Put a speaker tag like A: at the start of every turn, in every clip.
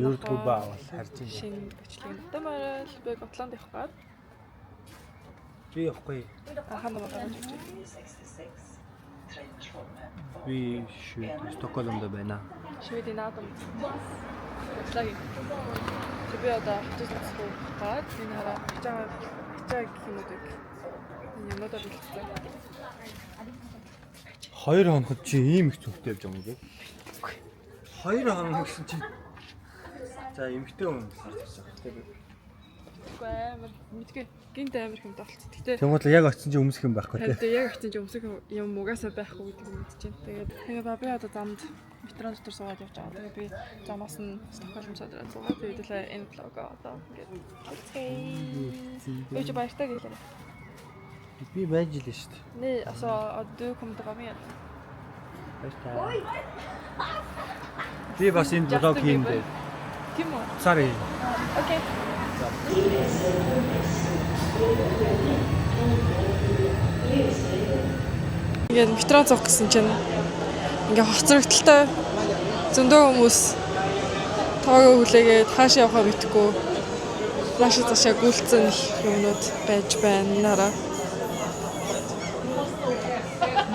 A: Ердгүү баа бол харж байна.
B: Шинэ бичлэг. Одоо морил би Готланд явах гээд
A: Би явахгүй.
B: анхаа намайг гаргаж ирж байна.
A: Би швед Стокгольмд байна.
B: Шведийн наадам. Готланд. Тэг би одоо автобус суух гээд энэ хараа ачаа гэх юмудыг энэ юмудаар бэлдсэн.
A: 2 хоногт чи ийм их зүвхтэй явж байгаа юм бэ? 2 хоног гэсэн чи. За эмхтэй хүн гарч ирсэн.
B: Үгүй амар мэдгүй гинт амар хэмт болцсон. Гэтэ
A: Тэнгуут яг очисон чи өмсөх юм байхгүй тий.
B: харин яг очсон чи өмсөх юм угаасаа байхгүй гэдэг юм мэдчихээн. Тэгээд тэгээ ба би одоо замд метрон дотор суугаад явж байгаа. Тэгээ би замаас нь Стокгольм суугаад суугаад тэгээд л энэ влого одоо ингээд хэлцгээе. Өөч баяртай гэлээ.
A: Би байж илээ шүү дээ.
B: Nej, alltså att du kommer inte vara med.
A: Баяртай. Би бас энэ влог
B: Justin
A: хийн
B: Bieber.
A: дээ.
B: Тийм үү?
A: Сар хийн.
B: Окей. Ингээд метро зух гэсэн чинь ингээ хоцрогдолтой зөндөө хүмүүс тоогоо хүлээгээд хаашаа явахаа мэдэхгүй наашаа цаашаа гүйлцэн их юмнууд байж байна нараа.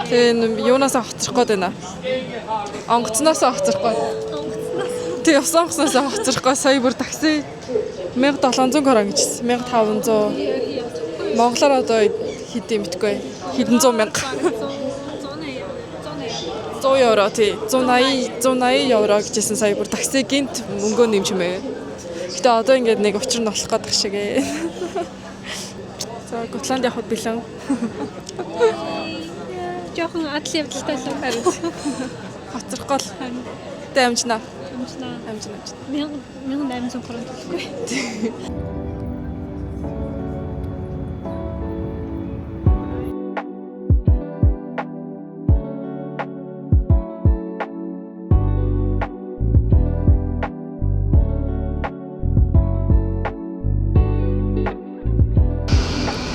B: Тэгээ энэ юунаасаа хоцрох гээд байна. Онгоцноосоо хоцрох гээд. Тэг явсан онгоцноосоо хоцрох гээд сая бүр такси 1700 крон гэжсэн. 1500 Монголоор одоо хэд юм битгүй. Хэдэн зуун мянга. 100 евро тий. 180 180 евро гэжсэн сая бүр такси гинт мөнгөө нэмж мэ. Гэтэ одоо ингээд нэг учир нь болох гэдэг шиг ээ. За Готланд явахад бэлэн.
C: Жохон адал явдалтай л
B: Харин хоцрох гол. Гэтэ амжина.
C: амжнаа.
B: Амжина амжина.
C: 1800 крон төлөхгүй.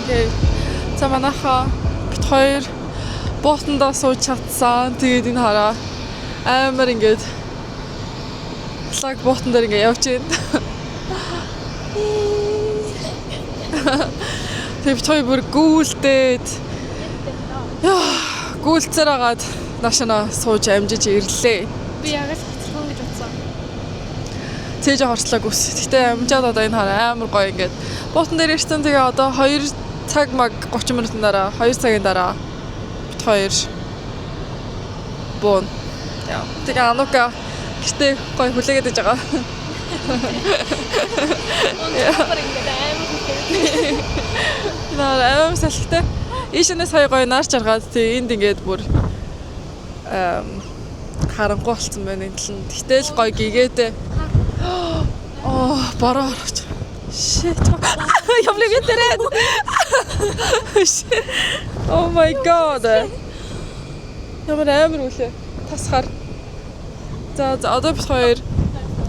B: Окей. За манайхаа бит хоёр буутандаа сууж чадсан. Тэгээд энэ хараа амар ингээд лаг буутан дээр ингээд явж байна. Тэгээд бит хоёр бүр гүйлдээд яа, гүйлцээр агаад наашаа сууж амжиж ирлээ.
C: Би яг л хоцрох гэж бодсон.
B: Цээж хорслог ус. Гэтэ амжаад одоо энэ хараа амар гоё ингээд буутан дээр ирсэн. Тэгээ одоо 2 цаг маг 30 минутын дараа 2 цагийн дараа бит хоёр буун. Яа. Тэгээ Анука гэртээ гоё хүлээгээд иж байгаа.
C: Өнөөдөр ингээд амар хүлээгээд.
B: Наар амар салхитай. Ийшэнээс сая гоё наарч аргаад тэгээ энд ингээд бүр харанхуй болцсон байна энэ тал нь. Гэтэл гоё гэгээдэ. Оо, бороо орооч. Shit. Jag blev jätterädd. Shit. Oh my god. Ямар амар үлээ. Тасхаар. За за одоо бит хоёр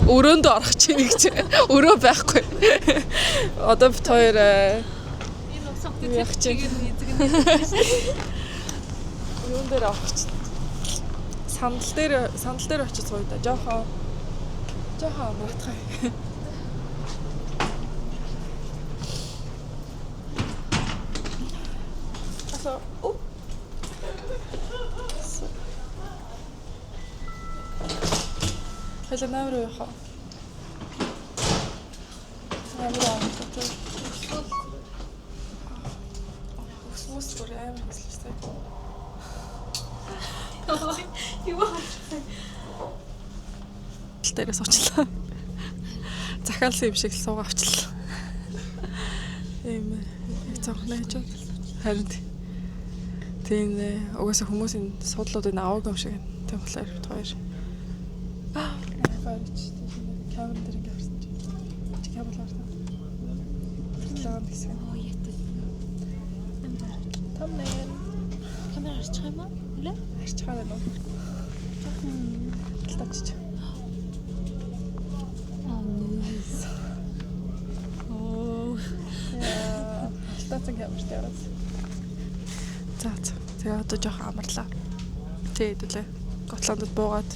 B: өрөөндөө орох чинь гэж. Өрөө байхгүй. Одоо бит хоёр
C: Энэ ус
B: Юу яах чинь? Юун дээр авах чинь. Сандал дээр очиж сууя да. Жохон жохон амраатах юм. Alltså, oh. Så. Хоёлаа намар уу яхаа. Амар амттай. Ус бүр амар хэслэжтэй.
C: Юу
B: Тал дээрээ суучлаа. Захиалсан юм шиг л суугаа авчлаа. Ийм цонхны хажууд. Харин тийм нэ. Угаасаа хүмүүсийн суудлуудыг аваагүй юм шиг байна. Тийм болохоор бит хоёр. Аа, баярч тийм камерын дээр ингэ харсан чи. Чи камер харсан. Лаан гэсэн.
C: Оо ятал.
B: Thumbnail.
C: Камер харчих юм аа? Үлээ?
B: Харчих байгаа юм уу? Талтаач.
C: Аа nice. Оо.
B: Яа, талтаацсан камертай яваад. За за. Тэгээ одоо жоохон амарлаа. Тэгээ хэдүүлээ. Готландд буугаад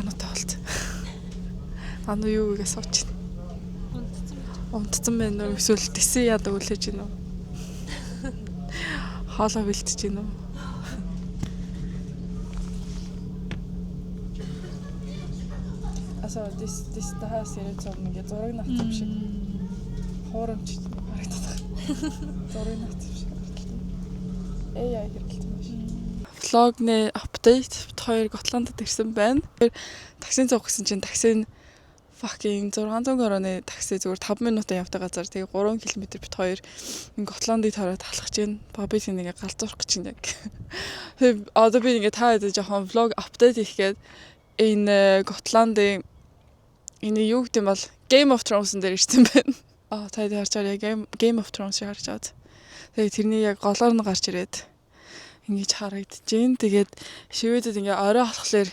B: Анутай болт. Ану юу гэгээ сууч. Унтцсан байна уу? Эсвэл тэсэн яадаг үлээж гин үү? Хоолоо бэлтэж гин үү? Асаа дис дис тахаас яриад сууна ингээ зураг навцсан шиг. Хуурамч харагдаад байна. Зураг навцсан шиг харагдав. AI хэрэглэсэн байх шиг. Vlog-ны update бит хоёр Готландд ирсэн байна. Таксин цуг гэсэн чинь таксин fucking 600 кроны такси зүгээр 5 минутын явдаг газар. Тэгээ 3 км бит хоёр энэ Готландыг тараад алхаж гин. Баби тийм ингээ галзуурах гэж байна яг. Тэгээ одоо би ингээ та хэд жоохон vlog update хийх гээд энэ Готландын энэ юу гэдэм бол Game of Thrones-н дээр ирсэн байна. Аа та хэд харж байгаа яг Game of Thrones шиг харж байгаа. Тэгээ тэрний яг голоор нь гарч ирээд ингэж харагдаж гин. Тэгээд шивэдэд ингээ орой болохоор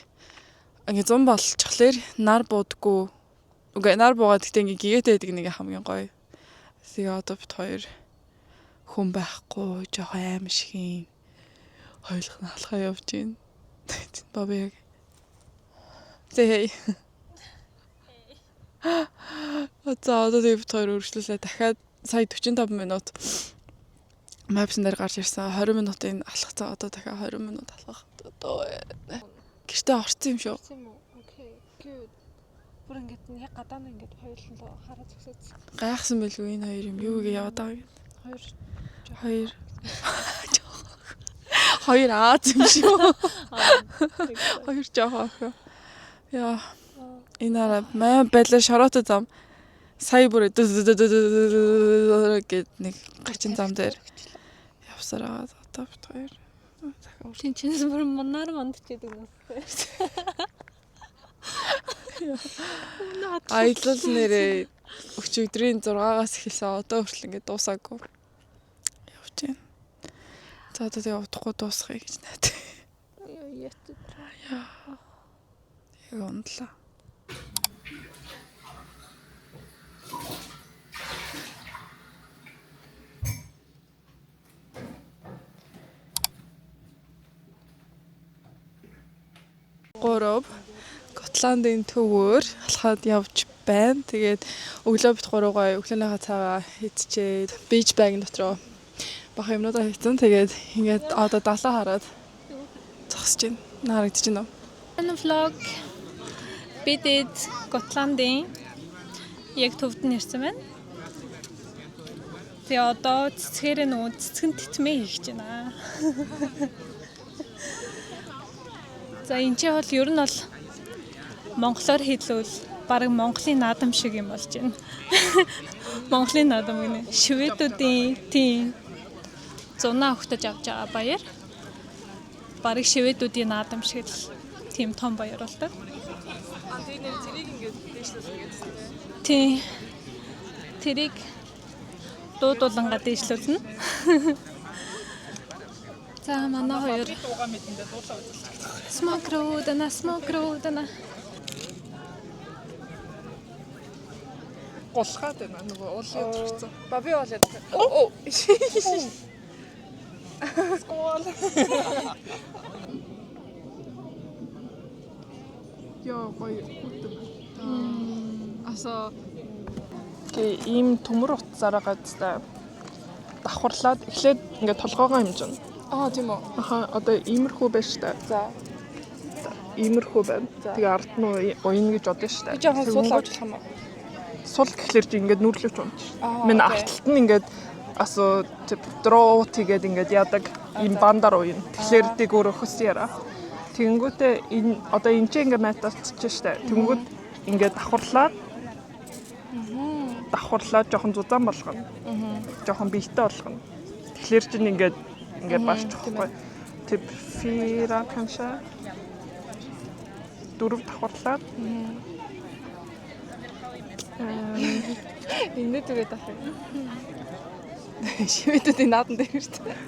B: ингээ зун болчихлоор нар буудаггүй. Үгүй нар буугаад гэтээ ингээ гэгээтэй байдаг нэг хамгийн гоё. Тэгээ одоо бит хоёр хүн байхгүй жоохон аим шигийн хоёулах нь алхаа явж гин. Баби яг. Зэ. За одоо тэгээ бит хоёр үргэлжлүүлээ. Дахиад сая 45 минут Maps-н дээр гарч ирсэн 20 минутын алхах цаа одоо дахиад 20 минут алхах. Одоо гэртээ орсон юм шүү.
C: Тийм үү? Okay. Good. Бүр ингээд яг гадаа нь ингээд хоёулан л хараа зогсоодсон.
B: Гайхсан байлгүй энэ хоёр юм юу гээ яваад байгаа юм.
C: Хоёр
B: Хоёр. Хоёр Аз юм шүү. Хоёр жоохон охин. Яа. Энэ араа маа байлаа шороотой зам. Сая бүр гэд нэг гачин зам дээр явсаар байгаа. Одоо бит хоёр. Дахиад
C: Чин чинээс бүр манаар мандчихэд юм.
B: Аялал нэрээ өчигдрийн 6-аас эхэлсэн одоо хүртэл ингээд дуусаагүй. Явж байна. За одоо тэгээ удахгүй дуусгая гэж найдаа. Яг ундлаа. Гурав Готландын төвөөр алхаад явж байна. Тэгээд өглөө бит гурав гоё өглөөнийхөө цайгаа идчихэд beach bag дотроо баха юмнуудаа хийцэн. Тэгээд ингээд одоо далаа хараад зогсож байна. Харагдаж байна уу?
C: Энэ vlog бидэд Готландын яг төвд нь ирсэн байна. Тэгээ одоо цэцгээрээ нөгөө цэцгэн тэтмээ хийх гэж байна. За энэ чи бол ер нь бол монголоор хэлвэл бараг Монголын наадам шиг юм болж байна. Монголын наадам гинэ. Шведүүдийн тийм зунаа өгтөж авч байгаа баяр. Бараг шведүүдийн наадам шиг л тийм том баяр болдог.
B: А тэгээ нэр тэрийг ингээд дээшлүүлнэ гэсэн.
C: Тийм. Тэрийг дуудулангаа дээшлүүлнэ. За манай хоёр
B: Дуугаа мэдэндээ дуулаа үзэлчих.
C: Смокруудана, смокруудана.
B: Гулгаад байна нөгөө уулын төрсөн. Баби уулаад. Оо оо. Скол. Йоо гоё үтэн. Асаа
D: Тэгээ ийм төмөр утсаараа гадтай давхарлаад эхлээд ингээд толгоогоо хэмжинэ.
B: Аа тийм үү.
D: Аха одоо иймэрхүү байж штэ.
B: За.
D: Иймэрхүү байна. Тэгээ ард нь уяна гэж бодно штэ.
B: Би жоохон сул авч болох юм уу?
D: Сул гэхлээр чи ингээд нүрлөж унж.
B: Аа,
D: Минь
B: окей.
D: артталт нь ингээд асуу тип дроу тэгээд ингээд яадаг ийм бандар уяна. Тэгэхээр дэг өөр өхөс яра. Тэгэнгүүтээ энэ одоо энэ ч ингээд майталцчих штэ. Тэнгүүд ингээд давхарлаад давхарлаад жоохон зузаан болгоно. Жоохон биетэй болгоно. Тэгэхээр чинь ингээд ингээд барчих واخгүй. Тип фира канша дөрөв давхарлаад
B: Энэ түрээд авах юм. Шивэдүүдийн наадан дээр шүү дээ.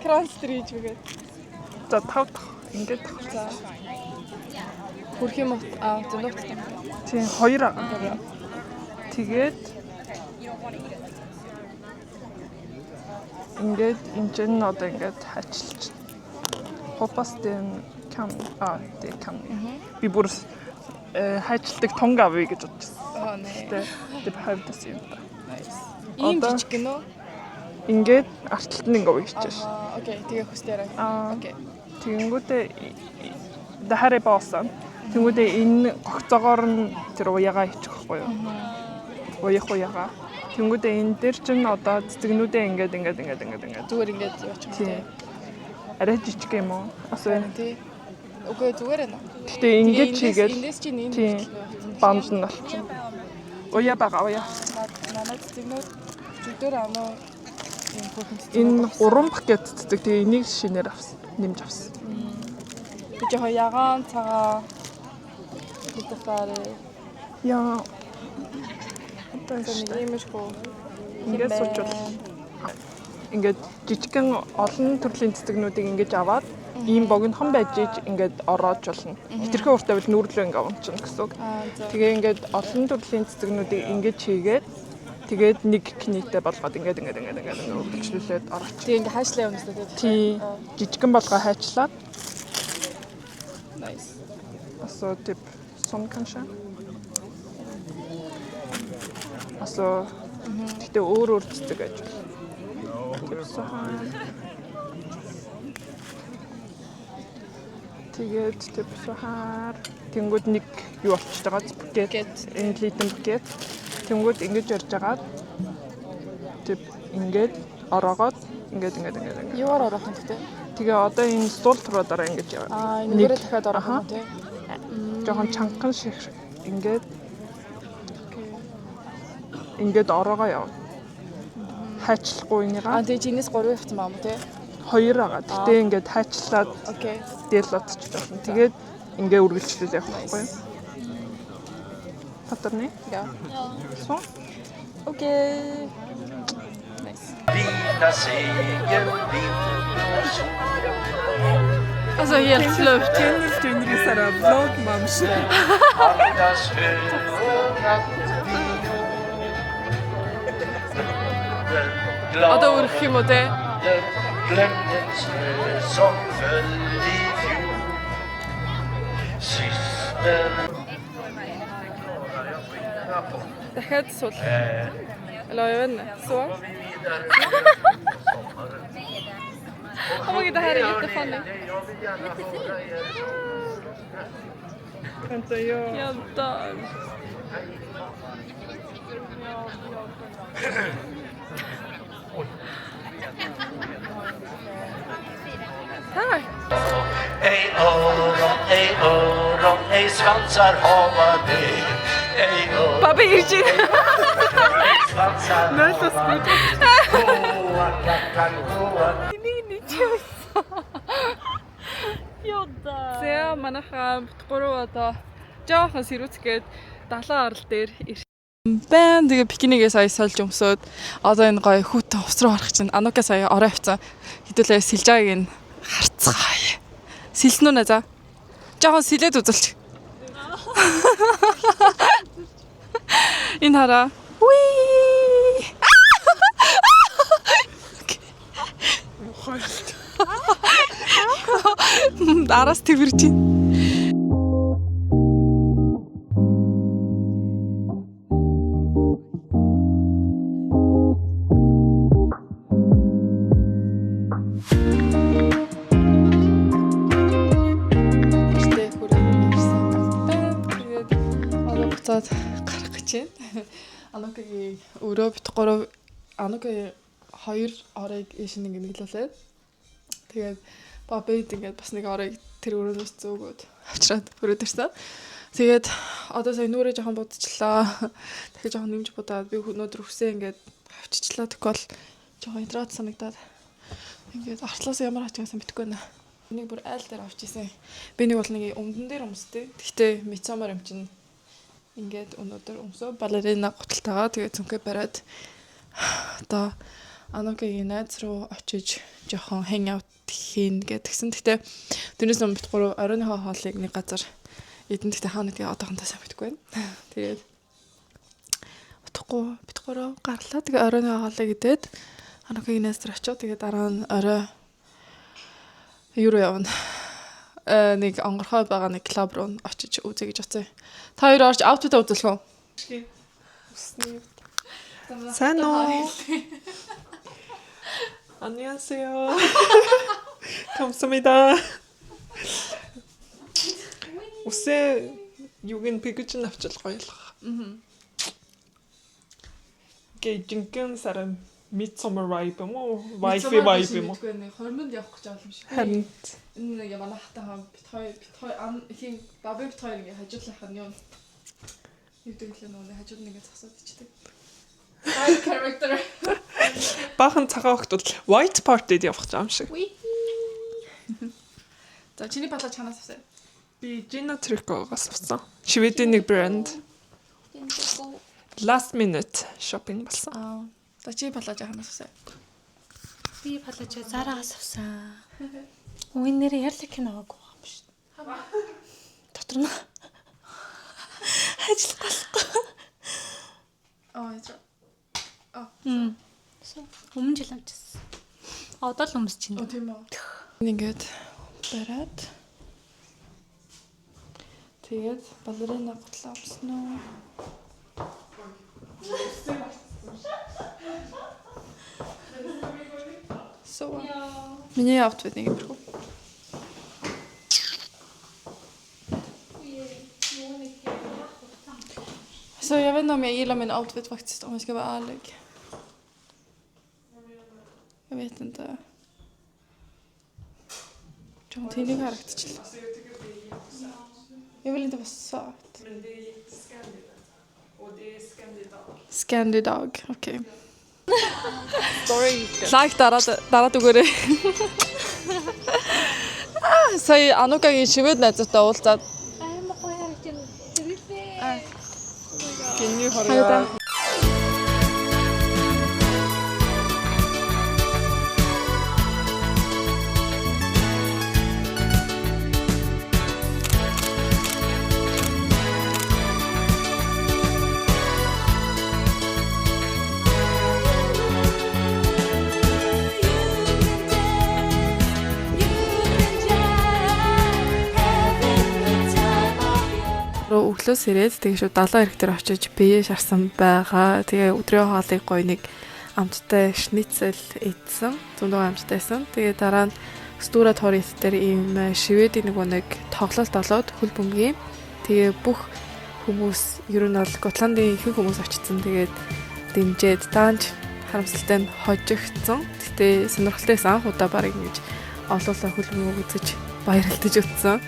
B: Кранс тэр хийж мэгээд.
D: За тав дахь ингээд давхарлаа.
B: За. Хүрх юм уу? Аа зөндөө уттай.
D: Тийм хоёр аа. Тэгээд ингээд энэ чинь одоо ингээд хачлж хупастын Kan det kan. Би бүр хайчилдаг тунг авъя гэж бодчихсон.
B: Аа нэ.
D: Тэ det behövdes ju inte.
B: Nice. Ийм
D: Одоо-
B: жижиг гинөө.
D: Ингээд артлалт нь ингээ уйчиж.
B: Аа окей. Тэгээ хөстөрөө.
D: Аа.
B: Окей.
D: Тэгэнгүүтээ det här är basen. Тэнгүүдээ энэ гогцоогоор нь тэр уягаа ичих байхгүй юу? Уях уягаа. Тэнгүүдээ энэ дээр чинь одоо цэцэгнүүдээ ингээд ингээд ингээд ингээд ингээд.
B: Зүгээр ингээд явчих юм
D: Тий.
B: тий.
D: Арай жижиг юм уу? Асуу.
B: Харин тий. Үгүй зүгээр ээ.
D: Гэтэ ингээд чигээл
B: эндээс чинь энэ
D: тий.
B: хүртэл явчихсан.
D: Банд нь болчихно. Уяа байгаа уяа.
B: Манай цэцэгнүүд зүгдэр ануу юм хөөрхөн цэцэг.
D: Энэ гурван пакет цэцэг. Тэгээ энийг шинээр авсан. Нэмж авсан.
B: Би жоохон ягаан цагаан литфаре.
D: Яа. Одоо
B: Нэг
D: шүү.
B: иймэрхүү
D: Ингээд суучвал ингээд жижигхэн олон төрлийн цэцэгнүүдийг ингэж аваад ийм богинохон байж иж ингээд ороож болно. Хитрхи урт байвал нүүрлөө ингээд унчна гэсэн үг.
B: Аа зөв.
D: Тэгээ ингээд олон төрлийн цэцэгнүүдийг ингэж хийгээд тэгээд нэг книтэй болгоод ингээд ингээд ингээд ингээд ингээд үргэлжлүүлээд орооч.
B: Тэгээ ингээд хайшлаа явна гэсэн тийм.
D: Тий жижигхэн болгоо хайчлаад
B: Nice.
D: Alltså typ sån kanske. Alltså гэхдээ өөр өөр цэцэг гэж байна. Typ så här. Тэгээд typ så här. Тэнгүүд нэг юу болчихж байгаа букет.
B: Букет.
D: Энэ литэн букет. Тэнгүүд ингэж ярьж агаад typ ингээд ороогоод ингээд ингээд ингээд ингээд.
B: Юугаар орох юм бэ?
D: Тэгээ одоо энэ сул туруудаараа ингэж яваа.
B: Аа энэгээр дахиад орох
D: Аха.
B: юм тий.
D: Жохон чанхан шиг ингээд ингээд ороогоо яв. Хайчлахгүй
B: Аа
D: энийга
B: тэгээ чинээс 3 явцсан баа мó тий.
D: хоёр байгаа. Гэтэ ингээд хайчлаад
B: Окей.
D: дээл утчих болно. Тэгээд ингээ үргэлжлүүл явах байхгүй юу? Fattar ni?
B: Ja.
D: Så.
B: Окей. Nice.
E: Vita segel, vind och sol.
B: Alltså helt slut.
D: Kendall vlog mom шиг.
E: Andas över att vi gjorde.
B: Одоо өрөх юм уу те?
E: Glöm den snö som föll i fjol. Syster
B: Дахиад сул. Eller jag vet inte. Så. Oh my god, det här är jättefunny.
D: Vänta jag
B: Jag dör. Tack!
E: Ej öron, ej öron, ej svansar hava det. Ej öron,
B: Баба ирж байна.
E: svansar hava det. Goa klackan, goa
B: За манайхаа бит гурав одоо жоохон сэрүүцгээд гээд далайн орол дээр ирсэн байна. Тэгээ бикинигээ сая сольж өмсөөд одоо энэ гоё хүүтэн хувц руу орох чинь Анука сая ороо явцсан. Хэдүүлээ сэлж байгааг нь харцгаая. Сэлсэн үү нэ за? Жоохон сэлээд үзүүлч. Энэ хараа. Уи! Араас тэрвэрч байна. Гэртээ хүрээд ирсэн байна. Тэгээд одоо буцаад гарах гэж байна. Анукагийн өрөө бит гурав Анукагийн хоёр орыг ийш нэг нэглүүлээд тэгээд Бабед ингээд бас нэг орыг тэр өрөөнөөс зөөгөөд авчираад өрөөд ирсэн. Тэгээд одоо сая нүрээ жоохон будчихлаа. Дахиад жоохон нэмж будаад би өнөөдөр үсээ ингээд авчичлаа. Тэгэхгүй бол жоохон идраад санагдаад ингээд артлаас ямар ачаасан мэдэхгүй байна. Энийг бүр айл дээр авч исэн. Би нэг бол нэг өмдөн дээр өмсдөг. Гэхдээ мицомор юм чинь ингээд өнөөдөр өмсөө балерина гуталтайгаа тэгээд цүнхээ бариад одоо Анукагийн найз руу очиж жоохон hang out хийн гэдгсэн. Гэхдээ тэрнээс өмнө бит гурав оройныхоо хоолыг нэг газар идэн. Гэхдээ хаана гэдгийг одоохондоо сайн мэдэхгүй байна. Тэгээд утгагүй бит гурав гарлаа. Тэгээ оройныхоо хоолыг идээд Анукагийн найз руу очиод тэгээд дараа нь орой юу руу явна. Нэг онгорхой байгаа нэг клуб руу очиж үзье гэж бодсон. Та хоёр орж outfit аа үзүүлэх үү?
D: Сайн уу? 안녕하세요. 감사합니다. Үсээ юуг нь пигэж нь авчил гоё л. Аа. Гэ жинхэнэ сара Midsommar vibe юм уу? Vibe vibe юм уу?
B: Мэдгүй нэг хормонд явах гэж байгаа юм шиг.
D: Харин
B: Энэ нэг манай хатан хам бит хоёр бит хоёр ам хин баби бит хоёр ингээ хажуудлынх нь юм. Юу гэдэг лээ нөгөө хажууд нь ингээ зогсоод ичдэг. Side character.
D: баахан цагаан огт бол white party-д явах гэж байгаа юм шиг.
B: За чиний палаа чанаас авсан.
D: Би Gina Tricot-гоос авсан. Шведийн нэг брэнд. Last minute shopping болсон.
B: Аа. За чиний палаа чанаас авсан.
C: Би палаж Зарагаас авсан. Үгүй нэрээ ярлаг кино аваагүй байгаа юм шүү. Дотор нь ажиллах болохгүй.
B: Аа яа.
C: Мм. Өмнө жил авчихсан. Одоо л өмсч
B: Оо
C: байна.
B: тийм үү. Ингээд бариад тэгээд балерина гутлаа өмснө үү? So. Миний outfit нэг юмрхүү. Så jag vet inte om jag gillar min outfit faktiskt om jag ska vara ärlig. Jag vet inte. Жохон тэнэг харагдчихлаа. Jag vill inte vara söt.
D: Men det är jätteskandigt. Och det är Scandidag.
B: Scandidag, okej.
D: Story.
B: Лайк дараад дараад өгөөрэй. Аа, сая Анукагийн шивэд найзуудтай уулзаад
C: Амар гоё харагдаж байна. Тэрэлээ.
D: Гинний
B: хаяа.
D: хороо.
B: Руу өглөөс ирээд тэгээ шууд далайн эрэг дээр очиж бие шарсан байгаа. Тэгээ өдрийн хоолыг гоё нэг амттай шницел идсэн. Зөндөө амттайсан. Тэгээ дараа нь Стура Торис дээр ийм шведийн нөгөө нэг тоглолт болоод хөл бөмбөгийн. Тэгээ бүх хүмүүс ер нь бол Готландын ихэнх хүмүүс очсон. Тэгээд дэмжээд даанч харамсалтай нь хожигдсон. Гэтэ сонирхолтой байсан, анх удаа баг ингэж олоолаа хөл бөмбөг үзэж баярлаж утсан.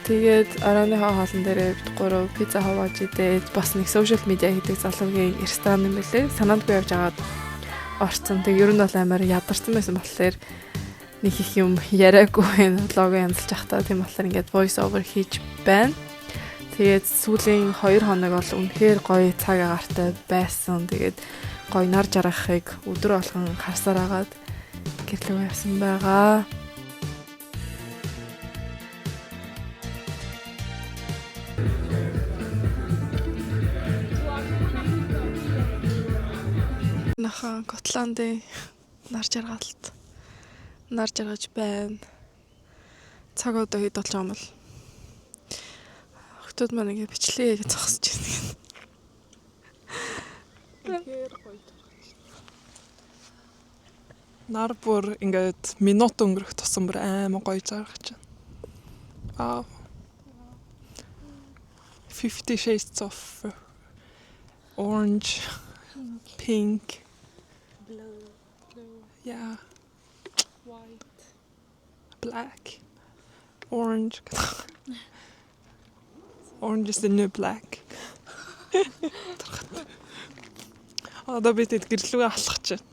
B: Тэгээд оройныхоо хоолн дээрээ бид гурав пицца хавааж идээд бас нэг social media хийдэг залуугийн ресторан юм бэлээ. Санаандгүй явж агаад орцсон. Тэгээд ер нь бол амар ядарсан байсан болохоор нэг их юм яриаггүй энэ vlog янзлж байхдаа тийм болохоор ингээд voice over хийж байна. Тэгээд сүүлийн 2 хоног бол үнэхээр гоё цаг агаартай байсан. Тэгээд гоё нар жаргахыг өдөр болгон харсаар агаад гэрлэг явсан байгаа. Нахан Готландын нар жаргалт нар жаргаж байна. Цаг одоо хэд болж байгаа юм бол? Охтууд маань ингэ бичлээ гэж зогсож байна.
D: Нар бүр ингээд минут өнгөрөх тусам бүр амар гоё жаргаж байна. Вау. 50 shades of orange, pink,
C: Blue.
D: yeah,
C: White.
D: black, orange. Orange is the new black. Одоо би тэд гэрлүүгээ алхах чинь.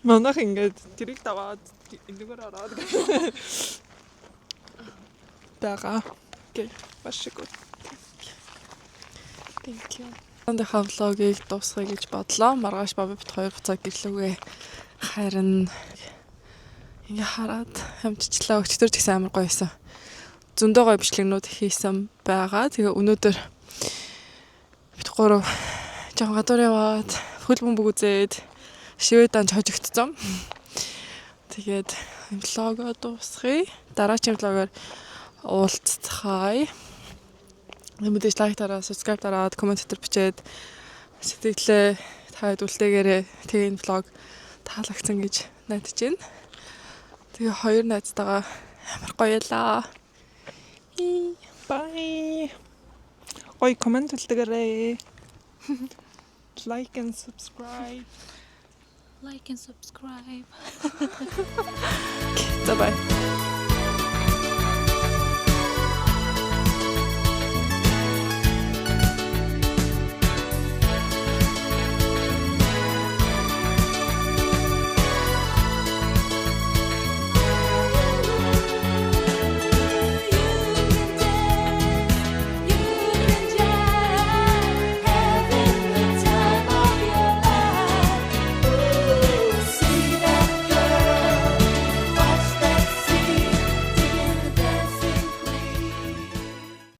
D: Манайх ингээд тэрийг даваад энэгээр ороод байгаа. Окей, varsågod.
B: Thank you. Өнөөдрийнхөө vlog-ыг дуусгая гэж бодлоо. Маргааш баба бит хоёр буцаа гэрлүүгээ харин ингээ хараад амжичлаа. Өчигдөр ч гэсэн амар гоё байсан. Зөндөө гоё бичлэгнүүд хийсэн байгаа. Тэгээ өнөөдөр бит гурав жоохон гадуур яваад хөл бөмбөг үзээд шивэд данч хожигдсон. Тэгээд Vlog оо дуусгая. Дараагийн vlog оор уулзцгаая. Мэдээж like дараа, subscribe дараад, comment дээр бичээд сэтгэлээ та хэд үлдээгээрэй. Тэгээ энэ vlog таалагдсан гэж найдаж байна. Тэгээ хоёр найзтайгаа амар гоё ялаа.
D: Bye. Ой, comment үлдээгээрэй. Like and subscribe.
C: Like and subscribe.
B: За, bye.